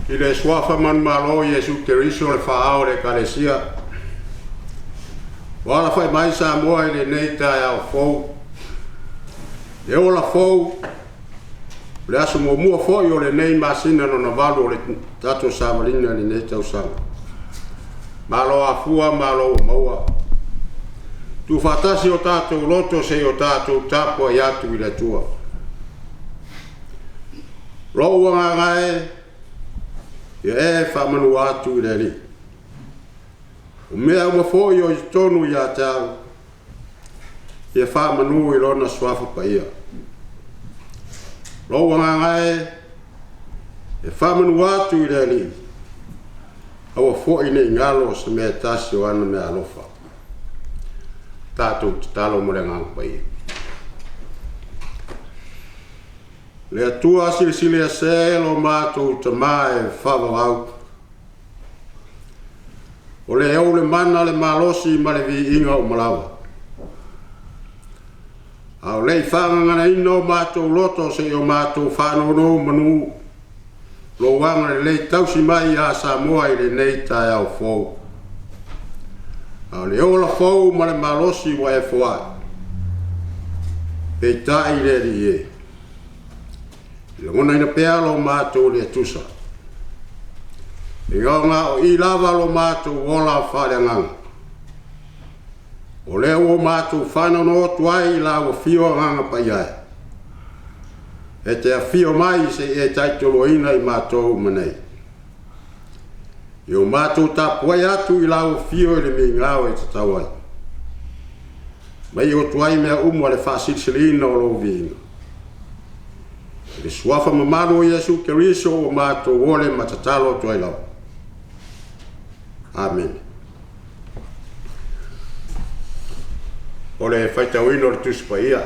I le Suafa manumalo o Iesu Keriso le Faaao o le Ekalesia, ua alafai mai Samoa i lenei taeao fou, le ola fou, o le aso muamua foi o lenei masina lona valu o le tatou savaliga i lenei tausaga. Malo afua, malo ua maua. Tuufaatasi o tatou loto se i o tatou tapuai atu i le Atua. Lou agaga e, ia e faamanua atu i le Alii. O mea uma foi o i totonu ia te au, ia faamanu i lona suafa paia. Lou agaga e, e faamanu atu i le Alii, aua foi ne i galo se mea e tasi o ana meaalofa. Tatou tatalo ma le Agaga Paia. Le Atua silisili ese lo matou Tama e faavavau. O le ou le mana, le malosi ma le viiga uma lava. A o le i faagaganaina o matou loto se i o matou faanonomanu lou agalelei tausi mai ia Samoa i lenei taeao fou. A o le ola fou ma le malosi ua e foai. Peitai le Alii e, lagonaina pea lo matou le tusa. E gaoga o i lava lo matou ola faaleagaga. O lea ua matou faanono atu ai i lau afio Agaga Paia e. E te afio mai se i e taitoloina i matou uma nei. I o matou tapuai atu i lau afio i le migao e tatau ai. Mai o atu ai mea uma le faasilisiliina o lou viiga. I le suafa mamalu o Iesu Keriso ua matou ole ma tatalo atu ai lava. Amene. O le faitauina o le Tusi Paia.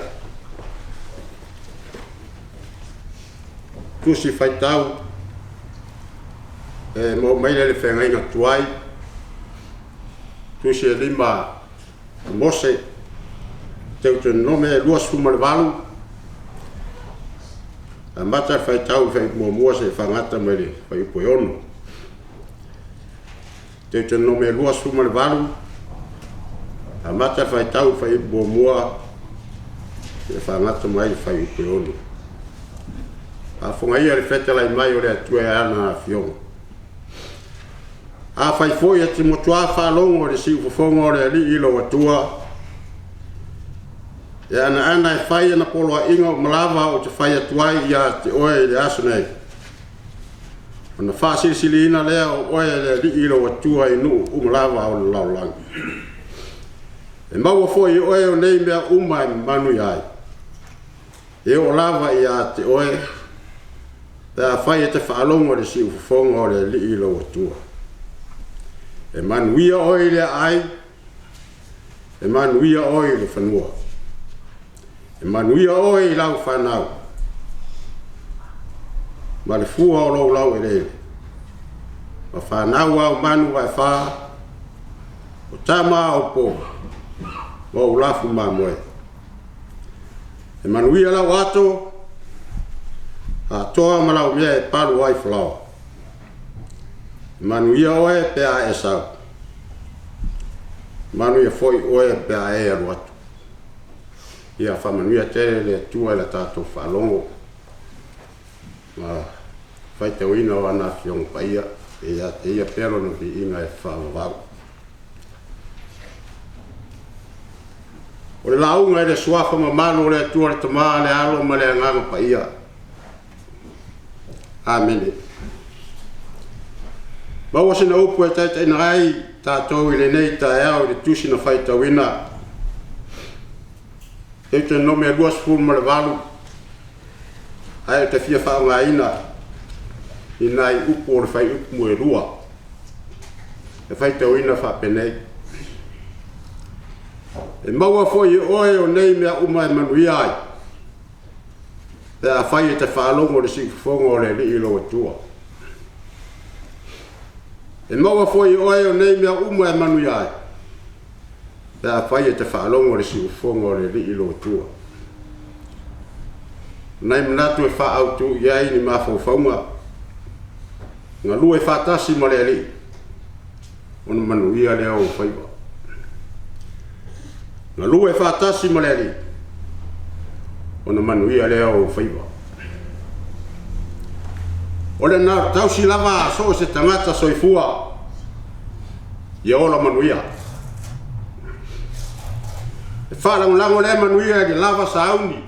Tusi faitau e maua mai le feagaiga tuai. Tusi e 5 a Mose, Teutonome 28, amata le faitau i le fuaiupu muamua seia faagata mai le fuaiupu e 6. Teutonome 28, amata le faitau i le fuaiupu muamua seia faagata mai le fuaiupu e 6. Faafofoga ia le fetalai mai o le Atua e ana afioga. Afai foi e te matua faalogo i le siufofoga o le Alii lou Atua, e anaana e fai ana poloaiga uma lava ou te fai atu ai ia te oe i le aso nei, ona faasilisiliina lea o oe e le Alii lou Atua i nuu uma lava o le lalolagi. E maua foi e oe o nei mea uma e manuia ai. E oo lava ia te oe, pe afai e te faalogo i le siufofoga o le Alii lou Atua. E manuia oe i le aai, e manuia oe i le fanua. E manuia oe i lau fanau, ma le fua o lou laueleele, ma fanau au manu vaefa, o tama au poa, ma ou lafu mamoe. E manuia lau ato, atoa ma lau mea e palu ai falaoa. E manuia oe pe a e sau, manuia foi oe pe a e alu atu. Ia faamanuia tele le Atua i la tatou faalogo ma faitauina o ana afioga paia, e ia te ia pea lona viiga e faavavau. O le lauga i le suafa mamalu o le Atua le Tama, le Alo ma le Agaga Paia. Amene. Maua sina upu e taitaiina ai tatou i lenei taeao i le tusi na faitauina. Teutonome 28, ae ou te fia faaaogaina i nai upu o le fuaiupu e 2. E faitauina faapenei. E maua foi e oe o nei mea uma e manuia ai, pe afai e te faalogo i le siufofoga o le Alii lou Atua. E maua foi e oe o nei mea uma e manuia ai, pe afai e te faalogo i le siufofoga o le Alii lou Atua. Nai manatu e faaautu i ai ni mafaufauga Galue faatasi ma le Alii, ona manuia lea o ou faiva. Galue faatasi ma le Alii, ona manuia lea o ou faiva. O le na tausi lava a so o se tagata soifua, ia ola manuia. E faalagolago lea manuia i le lava sauni,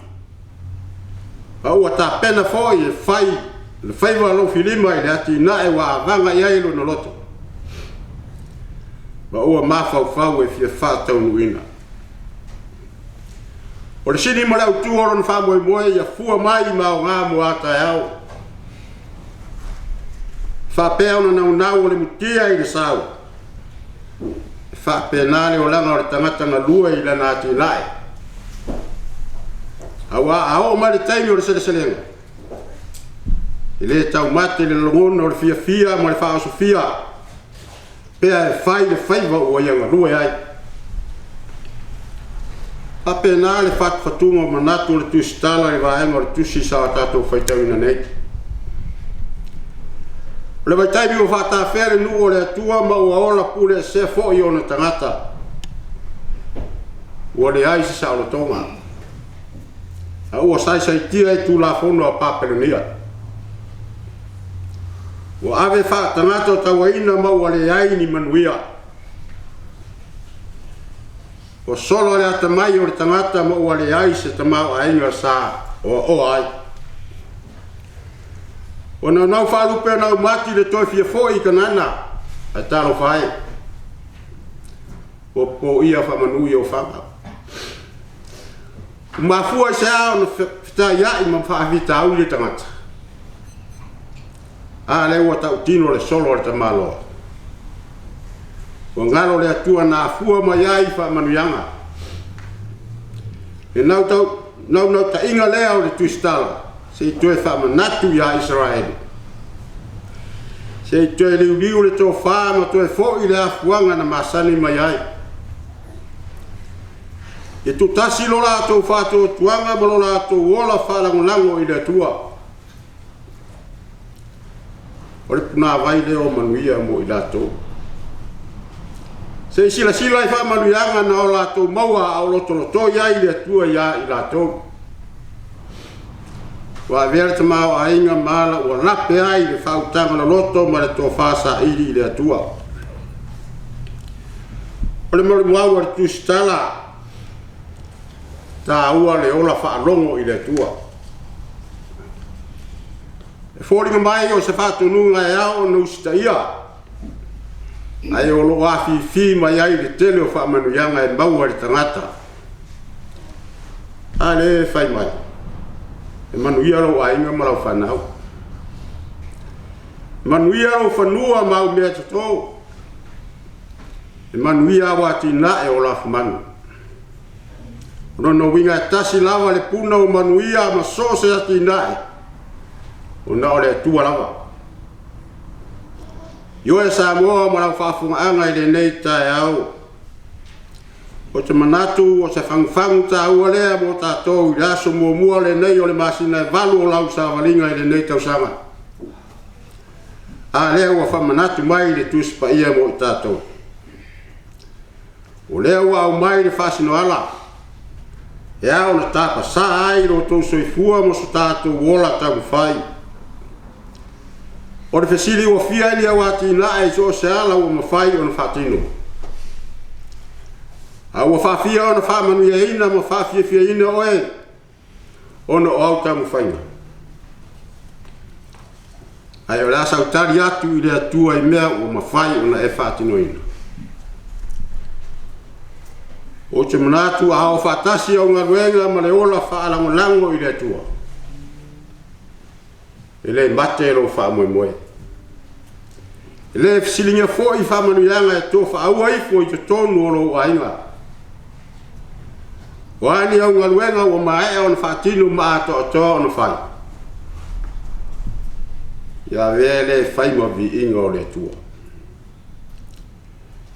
ma ua tapena foi e fai le faiva alofilima i le atinae ua avaga i ai lona loto, ma ua mafaufau e fia faataunuuina. O le sini ma le autu o lona faamoemoe ia fua mai ma aoga mo a taeao. Faapea ona naunau o le mutia i le sau, e faapena le olaga o le tagata galue i lana atinae. Aua a oo mai le taimi o le seleselega, e le taumate le lagona o le fiafia ma le faaosofia pea e fai le faiva ua ia galue ai. Faapena le fatufatuga o manatu o le tusitala i vaega o le tusi sa o tatou faitauina nei. O le vaitaimi ua faatafea le nuu o le Atua ma ua ola puleesea foi ona tagata, ua leai se saolotoga, a ua saisaitia i Tulafono a Papelonia. Ua ave faatagata tauaina ma ua leai ni manuia. Ua sola le atamai o le tagata ma ua leai se tamaoaiga sa oaoa ai. Ua naunau faalupe ona aumati le toe fia foi i Kanana, ae talofa e, ua popoia faamanu i ofaga. Ua mafua i se a ona fetaiai ma faafitauli le tagata? A lea ua tautino le solo a le tamaloa. Ua galo le Atua na afua mai ai faamanuiaga. Le naunautaiga lea o le tusitala, se i toe faamanatu ia Isaraelu, se i toe liuliu le tofa ma toe foi le afuaga na masani mai ai. Ia tuutasi lo latou faatuatuaga ma lo latou ola faalagolago i le Atua. O le punavai lea o manuia mo i latou. Se i silasila i faamanuiaga na o latou maua a o lotolotoi ai le Atua ia i latou. Ua avea le tamaoaiga ma ala ua lape ai le faautaga loloto ma le tofa saili i le Atua. O le molimau a le tusitala, taua le ola faalogo i le Atua. E foliga mai o se faatonuga e ao ona usitaia, ae o lo o afifi mai ai le tele o faamanuiaga e maua e le tagata. A lea e fai mai, e manuia lou aiga ma lau fanau. Manuia lou fanua ma au mea toto. E manuia au atinae o lafumanu. O lona uiga e tasi lava le puna o manuia ma so o se atinae, ona o le Atua lava. Ioe Samoa ma lau faafofogaaga i lenei taeao, ou te manatu o se fagufagu taua lea mo tatou i le aso muamua lenei o le masina e 8 o lau savaliga i lenei tausaga. A lea ua faamanatu mai le Tusi Paia mo i tatou. O lea ua aumai le faasinoala, e ao ona tapasā ai lo outou soifua ma so tatou ola taumafai. O le fesili ua fia ni au atinae i so o se ala ua mafai ona faatino. A ua faafia ona faamanuiaina ma faafiafiaina oe ona o au taumafaiga. Ae o le a sautali atu i le Atua i mea ua mafai ona e faatinoina. Ou te manatu a o faatasi au galuega ma le ola faalagolago i le Atua, e le mate lou faamoemoe. E le fesiligia foi faamanuiaga e tofaaua ifo i totonu o lou aiga. O a ni au galuega ua maea ona faatino ma atoatoa ona fai, ia avea lea e fai ma viiga o le Atua.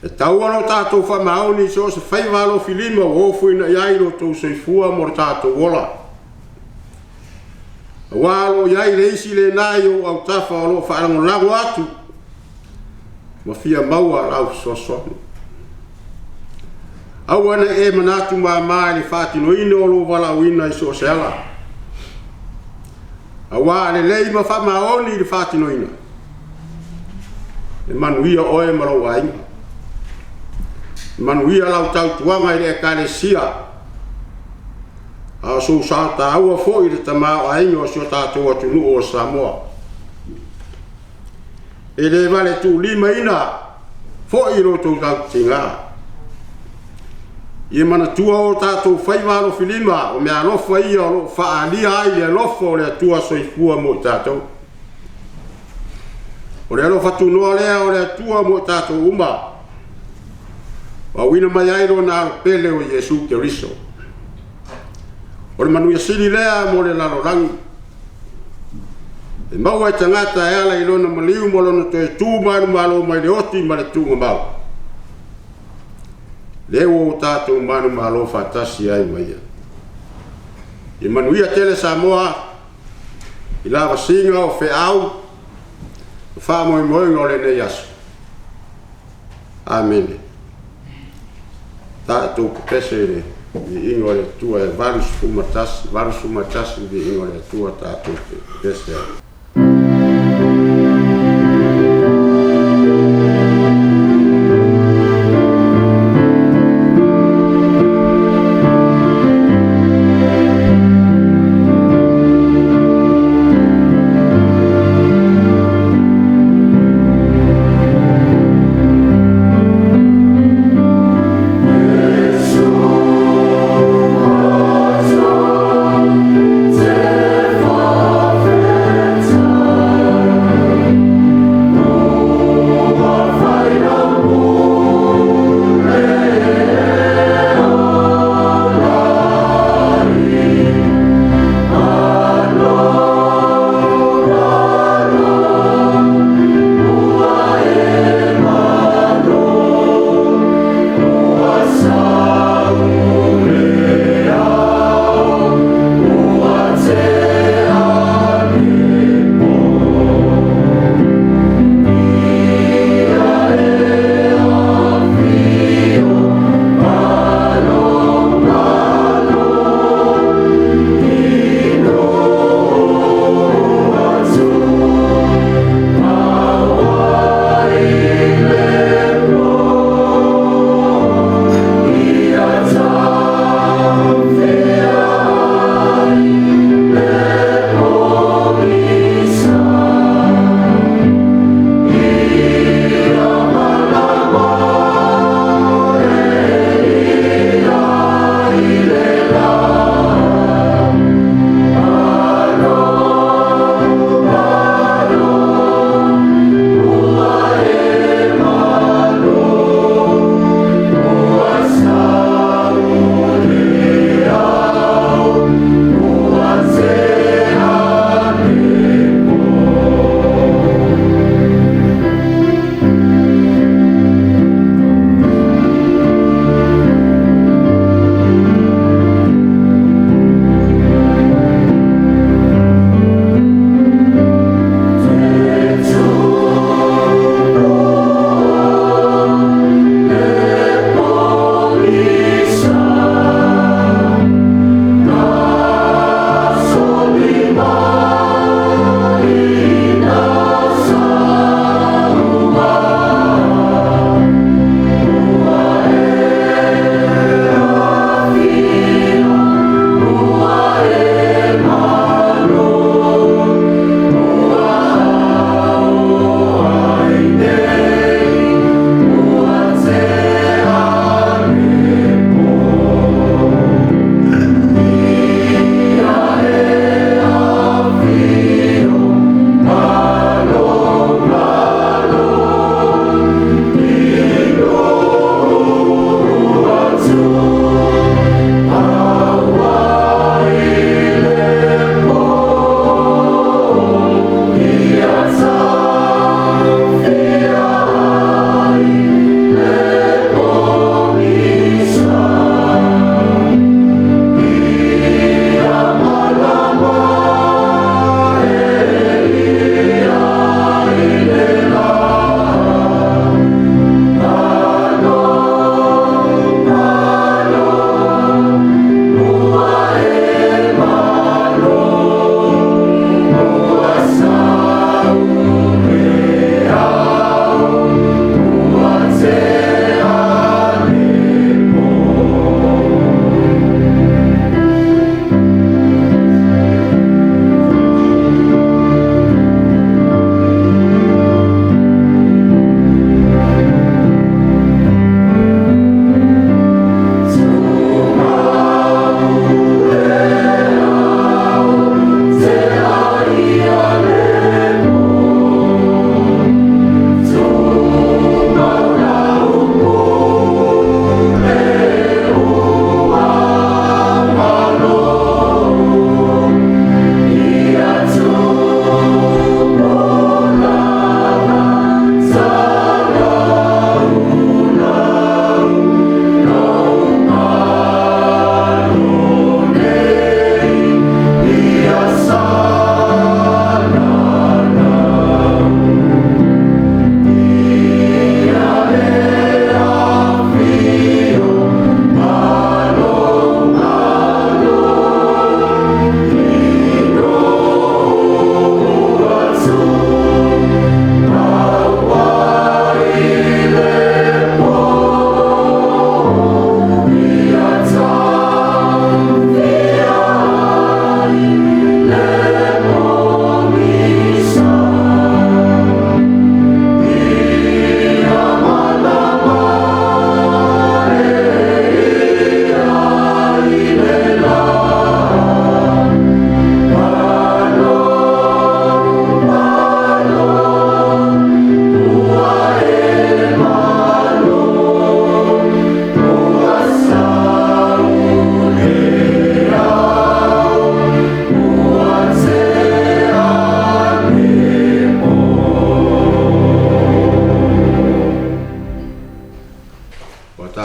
E taua lo tatou faamaoni i so o se faiva alofilima ua ofoina i ai lo outou soifua mo le tatou ola. Auā o lo o i ai le isi lena i ou autafa o lo o faalagolago atu ma fia maua lau fesoasoani. Aua ne i e manatu mama i le faatinoina o lou valaauina i so o se ala, aua a lelei ma faamaoni i le faatinoina, e manuia oe ma lou aiga, manuia lau tautuaga i le Ekalesia, a o sou sao taua foi i le tamaoaiga o si o tatou atunuu o Samoa. E le valetuulimaina foi lo outou tautiga. Ia manatua o tatou faiva alofilima, o meaalofa ia o lo o faaalia ai le alofa o le Atua soifua mo i tatou. O le alofa tunoa lea o le Atua mo i tatou uma, ua auina mai ai Lona Alo pele o Iesu Keriso. O le manuia sili lea mo le lalolagi, e maua e tagata e ala i lona maliu ma lona toe tu manumalo mai le oti ma le tuugamau, lea ua tatou manumalo faatasi ai ma ia. Ia manuia tele Samoa i lavasiga o feau ma faamoemoega o lenei aso. Amene. Tatou pepese i le viiga o le Atua e 81, 81 le viiga o le Atua tatou te pepese ai.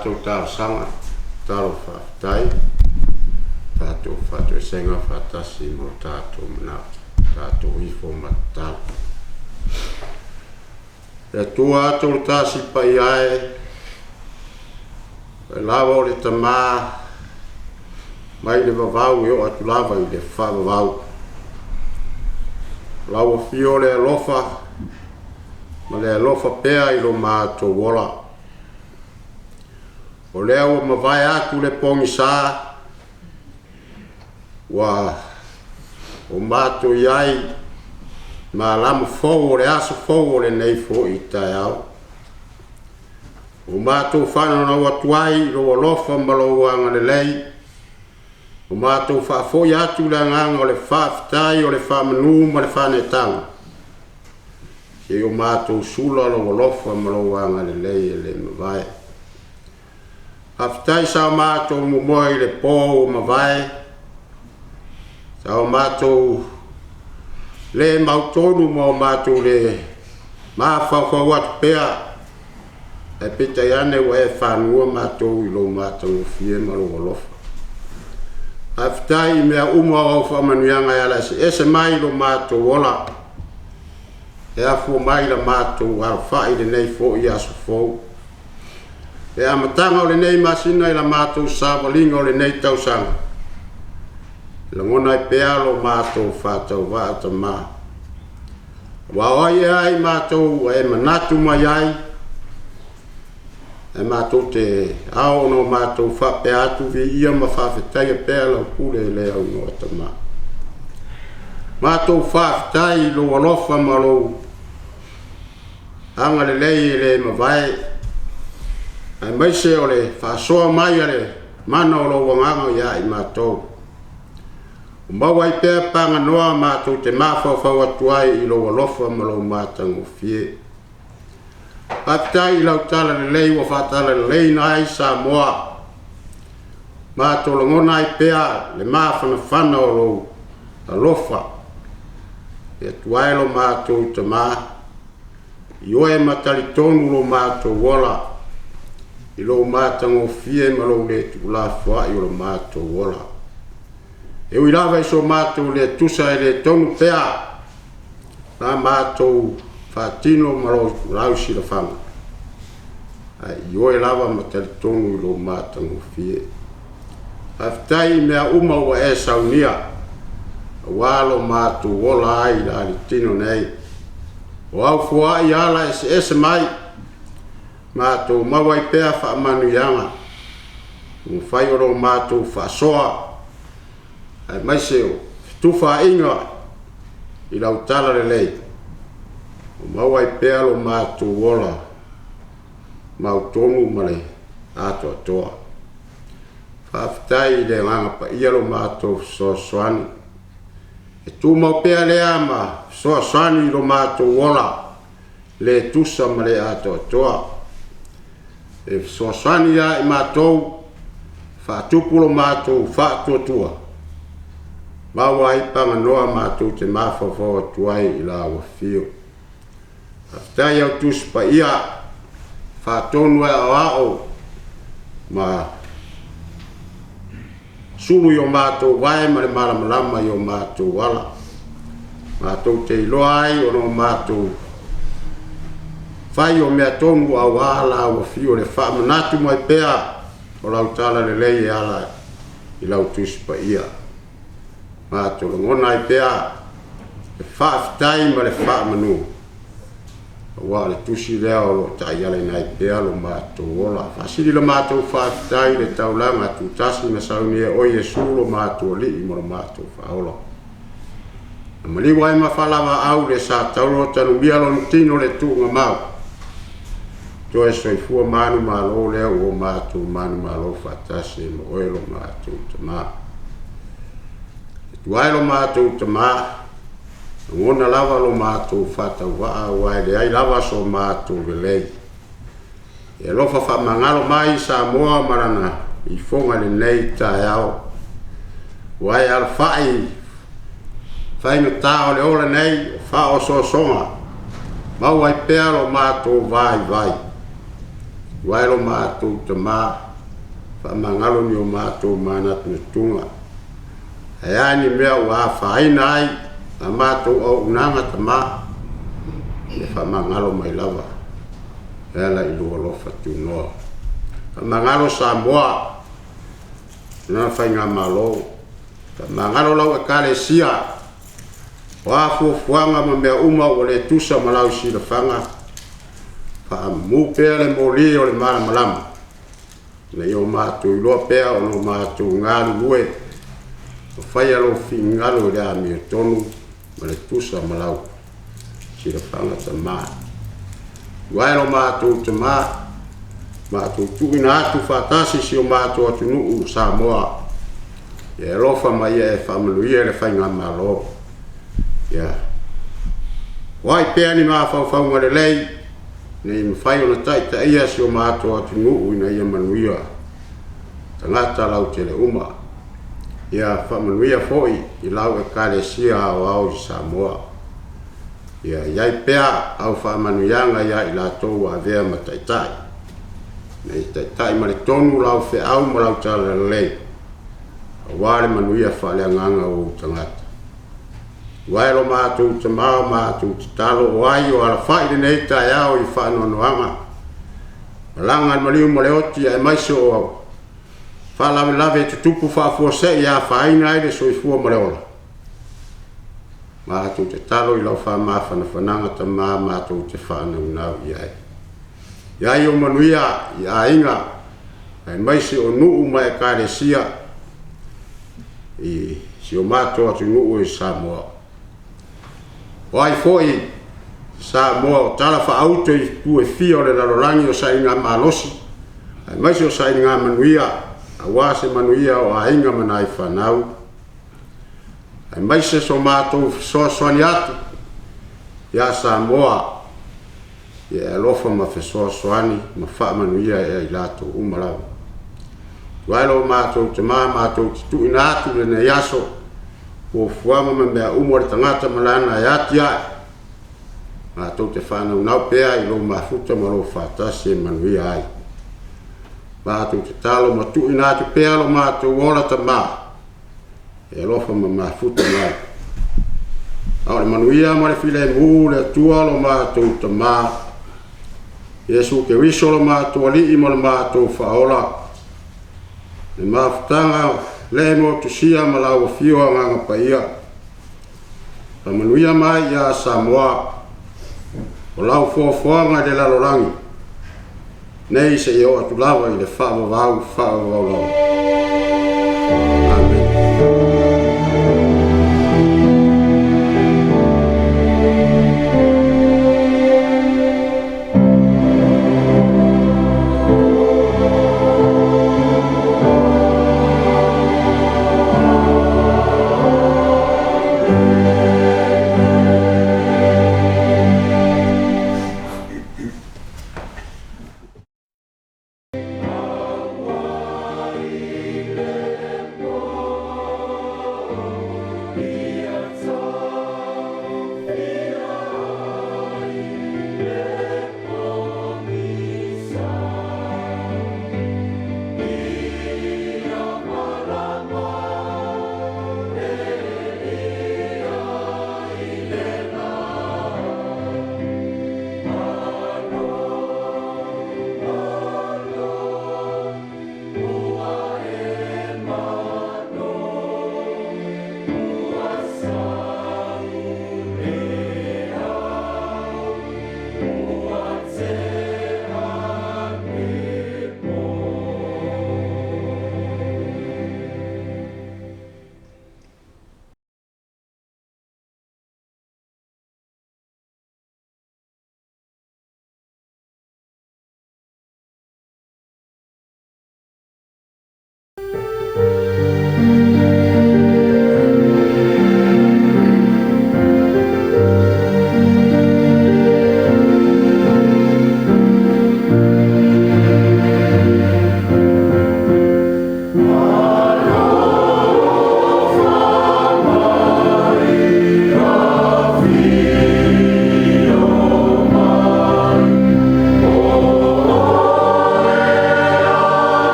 Tatou talosaga, tatalo faafetai, tatou faatoesega faatasi ma o tatou manao. Tatou ifo ma tatalo. Le Atua Tolotasi paia e, e lava o le Tamā, mai le vavau e oo atu lava i le faavavau. O lau afio le alofa ma le alofa pea i lo matou ola. O lea ua mavae atu le pogisa, ua o matou i ai malama fou o le aso fou o lenei foi taeao. Ua matou faanono atu ai i lou alofa ma lou agalelei, ua matou faafoi atu le agaga o le faafetai o le faamanu ma le faaneetaga, se i o matou sula lou alofa ma lou agalelei e le mavae. Faafetai sa o matou momoe i le po ua mavae, sa o matou le mautonu ma o matou le mafaufau atu pea, ae peitai ane ua e fanua matou i lou matagofie ma lou alofa. Faafetai i mea uma o au faamanuiaga e ala eseese mai i lo matou ola, e afua mai la matou alofai i lenei foi aso fou. Le amataga o lenei masina i la matou savaliga o lenei tausaga, e lagona ai pea lo matou faatauvaa Tamā. Ua o ai ea i matou ua e manatu mai ai, ae matou te ao ona o matou faapea atu viia ma faafetaia pea lau pule e le aunoa Tamā. Matou faafetai i lou alofa ma lou agalelei e le mavae, aemaise o le faasoa mai a le mana o lou agaga ia i matou. Ua maua ai pea paganoa matou te mafaufau atu ai i lou alofa ma lou matagofie. Faafetai i lau talalelei ua faatalaleileina ai Samoa. Matou lagona ai pea le mafanafana o lou alofa. E Atua e lo matou Tamā, i oe ma talitonu lo matou ola, i lou matagofie ma lou le tuulafoai o lo matou ola. E ui lava i so matou le tusa e le tonu pea la matou faatino ma lau silafaga, ae i oe lava ma talitonu i lou matagofie. Faafetai i mea uma ua e saunia, aua lo matou ola ai i le alitino nei. O au foai ala eseese mai, matou maua ai pea faamanuiaga, ua mafai ona o matou faasoa, aemaise o fetufaaiga i lau talalelei, ua maua ai pea lo matou ola mautonu ma le atoatoa. Faafetai i le agaga paia lo matou fesoasoani. E tumau pea lea ma fesoasoani i lo matou ola, le tusa ma le atoatoa. E fesoasoani ia i matou, faatupu lo matou faatuatua, maua ai paganoa matou te mafaufau atu ai i lau afio. Faafetai au Tusi Paia, faatonu e aoao ma sulu i o matou vae ma le malamalama i o matou ala. Matou te iloa ai ona o matou fai o mea tonu auā lau afio le faamanatu mai pea o lau talalelei e ala i lau Tusi Paia. Matou lagona ai pea le faafetai ma le faamanu, aua o le tusi lea o lo o taialaina ai pea lo matou ola. Faasili la matou faafetai i le taulaga tutasi na saunia e oe Iesu lo matou Alii ma lo matou Faaola. Na maliu ai ma faalavaau le sa tauro tanumia lona tino le tuugamau. Toe soifua manumalo lea ua matou manumalo faatasi ma oe lo matou Tamā. E Atua e lo matou Tamā, lagona lava lo matou faatauvaa aua e leai lava so matou lelei. E alofa faamagalo mai Samoa ma lana ifoga i lenei taeao. Ua e alafai faigata o le ola nei o faaosoosoga, maua ai pea lo matou vaivai. Ua e lo matou Tamā, faamagalo ni o matou manatunatuga. Ae a ni mea ua afaina ai a matou auaunaga Tamā, ia faamagalo mai lava e ala i lou alofa tunoa. Faamagalo Samoa i lana faigamalo, faamagalo lau Ekalesia, o a fuafuaga ma mea uma ua le tusa ma lau silafaga, faamumu pea le moli o le malamalama, ina ia o matou iloa pea ona o matou galulue ma faia lou finagalo i le amiotonu ma le tusa ma lau silafaga Tamā. Ua e lo matou Tamā, matou tuuina atu faatasi si o matou atunuu o Samoa, ia e alofa ma ia e faamanuia i le faigamalo. Ia foai pea ni mafaufauga lelei, ina ia mafai ona taitaia si o matou atunuu ina ia manuia tagata lautele uma. Ia faamanuia foi i lau Ekalesia Aoao i Samoa. Ia i ai pea au faamanuiaga ia i latou ua avea ma taitai, ina ia taitai ma le tonu lau feau ma lau talalelei, aua le manuia faaleagaga o ou tagata. Ua e lo matou Tamā o matou tatalo, o ai o alafai i lenei taeao i faanoanoaga, malaga le maliu ma le oti aemaise o faalavelave e tutupu faafuasei e afaina ai le soifua ma le ola. Matou tatalo i lau faamafanafanaga Tamā matou te faanaunau i ai. I ai o manuia i aiga, aemaise o nuu ma ekalesia i si o matou atunuu i Samoa. O ai foi Samoa o tala faauto i itu e fia o le lalolagi o sailiga malosi, aemaise o sailiga manuia, aua se manuia o aiga ma nai fanau, aemaise so matou fesoasoani atu ia Samoa, ia e alofa ma fesoasoani ma faamanuia ia i latou uma lava. Ua e lo matou Tamā, matou te tuuina atu lenei aso, fuafuaga ma mea uma o le tagata ma lana e atiae, matou te faanaunau pea i lou mafuta ma lou faatasi e manuia ai. Matou tatalo ma tuuina atu pea lo matou ola Tamā, e alofa ma mafuta mai. A o le manuia ma le filemu le Atua lo matou Tamā, Iesu Keriso lo matou Alii ma lo matou Faaola, le mafutaga le motusia ma lau Afio Agaga Paia, faamanuia mai ia Samoa, o lau foafoaga i le lalolagi, nei seia oo atu lava i le faavavau, faavavau lava.